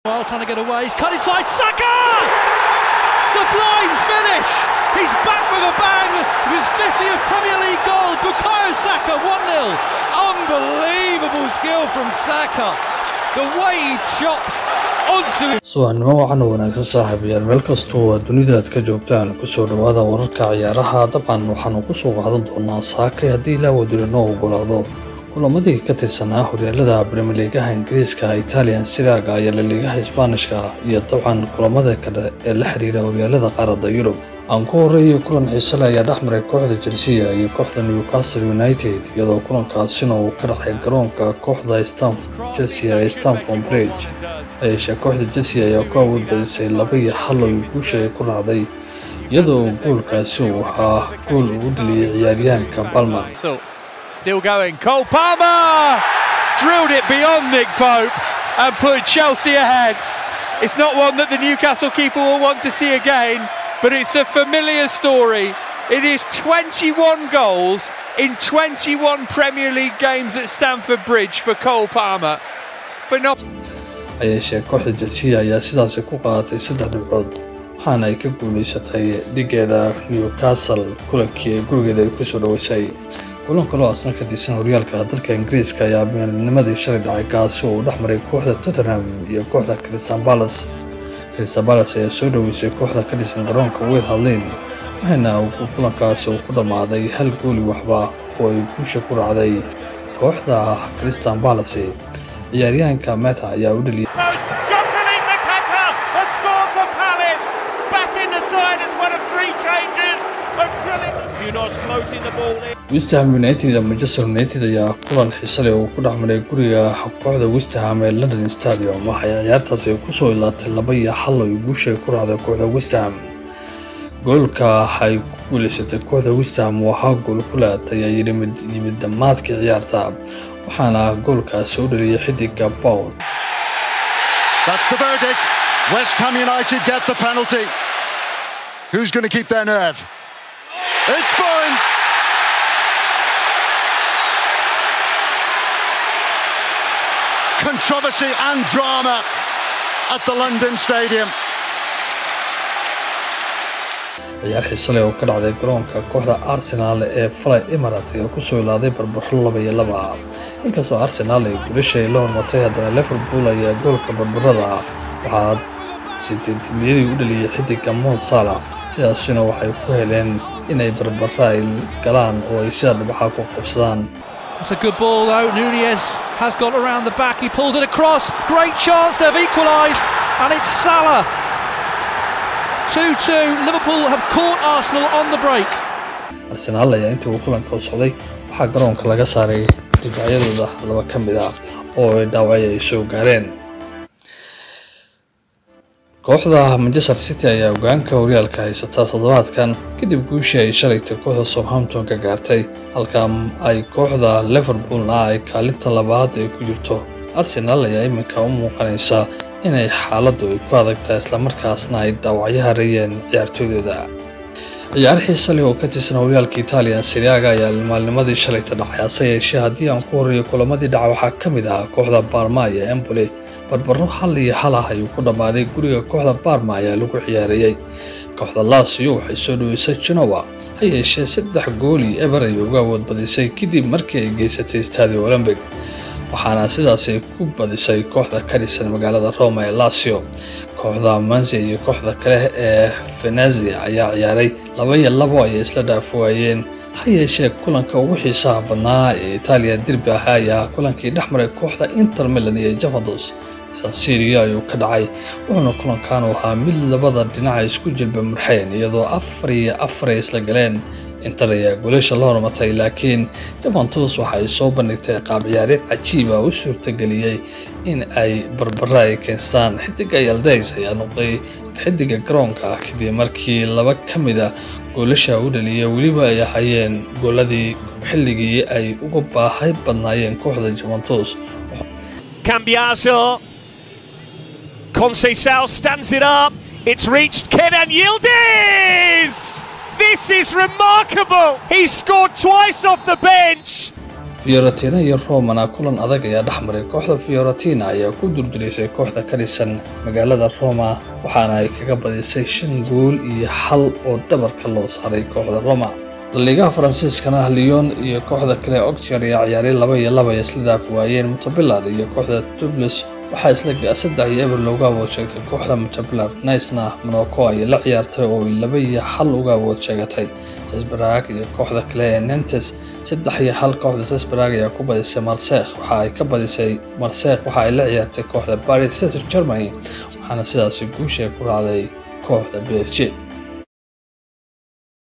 Well, trying to get away, he's cut inside, Saka! Sublime finish! He's back with a bang! His 50th Premier League goal, Bukayo Saka, 1-0. Unbelievable skill from Saka. The way he chops onto Subaxnimo wacan oo wanaagsan, saaxiibayaal, meel kastoo waa dunida aad ka joogtaan, kusoo dhawaada wararka ciyaaraha. Dabcan waxaanu kusoo qaadan doonaa saakay, haddii ilaa wadiro noo ogolaado, kulamadii ka tirsanaa horyaalada Premier League-aha Ingiriiska, Italian Serie A-ga iyo La Ligaha Isbaanishka, iyo dabcan kulamada kale ee la xiriira horyaalada qaaradda Yurub. Aan ku horeeyo, kulan xiise leh ayaa dhexmaray kooxda Chelsea iyo kooxda Newcastle United, iyadoo kulankaasina uu ka dhacay garoonka kooxda Chelsea ee Stamford Bridge. Hayeeshee kooxda Chelsea ayaa ku awood badisay 2-1 oo guusha ay ku raacday, iyadoo goolkaasi uu ahaa gool uu dhaliyay ciyaaryahanka Palmer. Still going. Cole Palmer drilled it beyond Nick Pope and put Chelsea ahead. It's not one that the Newcastle keeper will want to see again, but it's a familiar story. It is 21 goals in 21 Premier League games at Stamford Bridge for Cole Palmer. Hayeeshee kooxda Chelsea ayaa sidaasi ku qaadatay saddex dhibcood, waxaana ay ka guuleysatay dhigeeda Newcastle kulankii ay gurigeeda ay kusoo dhaweysay. Kulan kaloo asna ka tirsan horyaalka dalka Ingiriiska ayaa maalinimadii shalay dhacay, kaasi oo uu dhex maray kooxda Tottenham iyo kooxda Crystal Palace. Crystal Palace ayaa soo dhaweysay kooxda ka dhisan garoonka White Hart Lane, waxaana kulankaasi uu ku dhammaaday hal gooli waxba oo ay guusha ku raacday kooxda Crystal Palace. Ciyaaryahanka Mata ayaa u dhaliyay. Jean-Philippe Mateta has scored for Palace. Back in the side as one of three changes of drilling. Munoz floating the ball in. West Ham United iyo Manchester United ayaa kulan xiise leh uu ku dhex maray guriga kooxda West Ham ee London Stadium. Waxay ciyaartaasi kusoo ilaatay 2-1 oo guusha ku raacday kooxda West Ham. Goolka ay ku guuleysatay kooxda West Ham oo ahaa gool ku laad ayaa yimid dhammaadkii ciyaarta, waxaana goolkaasi u dhaliyay xidiga Paul. That's the verdict. West Ham United get the penalty. Who's going to keep their nerve? It's Bowen. Controversy and drama at the London Stadium. Ciyaar xiise leh oo ka dhacday garoonka kooxda Arsenal ee Fly Emirates ayaa kusoo ilaaday barbaro 2-2. Inkastoo Arsenal ay guulasha ay la hormartay, haddana Liverpool ayaa goolka barbarada waxaa sideedmiyadii u dhaliyay xidiga Mo Salah, sidaasina waxay ku heleen inay barbaro ay galaan oo ay sida dhibcaha ku qaybsadaan. That's a good ball though. Nunez has got around the back. He pulls it across. Great chance. They've equalised. And it's Salah. 2-2. Liverpool have caught Arsenal on the break. Arsenal ayaa intii uu kulanka u socday waxaa garoonka laga saaray difaacyadooda laba ka mid ah oo ay dhaawacyo ay soo gaareen. Kooxda Manchester City ayaa hogaanka horyaalka haysata toddobaadkan kadib guushii ay shalaytay kooxda Southampton ka gaartay, halka ay kooxda Liverpoolna ay kaalinta labaad ay ku jirto. Arsenal ayaa iminka u muuqanaysa inay xaaladdu ay ku adagtahay, islamarkaasna ay dhaawacyo hareeyeen ciyaartooydooda. Ciyaar xiise leh oo ka tirsan horyaalka Italian Serie A-ga ayaa maalnimadii shalayta dhacay. Hase yeeshee haddii aan ku horreeyo kulamadii dhaca, waxaa ka mid ah kooxda Parma iyo Empoli. Barbaro 1-1 ah ayuu ku dhammaaday, guriga kooxda Parma ayaa lagu ciyaarayay. Kooxda Lazio waxay soo dhaweysay Genoa, ha yeeshee 3-0 ayay uga awood badisay kadib markii ay geysatay Stadio Olympic, waxaana sidaasi ku badisay kooxda ka dhisan magaalada Roma ee Lazio. Kooxda Monza iyo kooxda kale ee Venezia ayaa ciyaaray, 2-2 ayay isla dhaaf waayeen. Ha yeeshee kulanka ugu xiisaha badnaa ee Itaaliya derby ahaa ayaa kulankii dhex maray kooxda Inter Milan iyo Juventus. San Siro ayuu ka dhacay, wuxuuna kulankan u ahaa mid labada dhinac ay isku jilba murxeen, iyadoo 4-4 ay isla galeen. Inter ayaa goolasha la hormartay, laakiin Juventus waxa ay soo bandhigtay qaab ciyaareed cajiib ah u suurtageliyey in ay barbara ay keenstaan. Xidiga Yildiz ayaa noqday xidiga garoonka kadib markii laba ka mid a goolasha u dhaliyay weliba ay ahaayeen gooladii xilligii ay uga baahay badnaayeen kooxda Juventus. Cambiaso. Conceição stands it up. It's reached Kenan Yildiz! This is remarkable! He scored twice off the bench. Fiorentina iyo Romana kulan adag ayaa dhex maray. Kooxda Fiorentina ayaa ku durdurisay kooxda ka dhisan magaalada Roma, waxaana ay kaga badisay 5 gool iyo 1 oo dhabarka loo saaray kooxda Roma. Laliigaha Faransiiskana, Lyon iyo kooxda kale Auxerre ayaa ciyaaray, 2-2 ay isla dhaafi waayeen. Montpellier iyo kooxda Toulouse waxaa isla 3-0 looga awood sheegtay kooxda Montpellier. Nice-na Monaco ayay la ciyaartay oo ay 2-1 uga awood sheegatay. Strasbourg iyo kooxda kale ee Nantes, 3-1 kooxda Strasbourg ayaa ku badisay. Marseille waxa ay ka badisay. Marseille waxa ay la ciyaartay kooxda Paris Saint Germain, waxaana sidaasi guusha ku raacday kooxda PSG.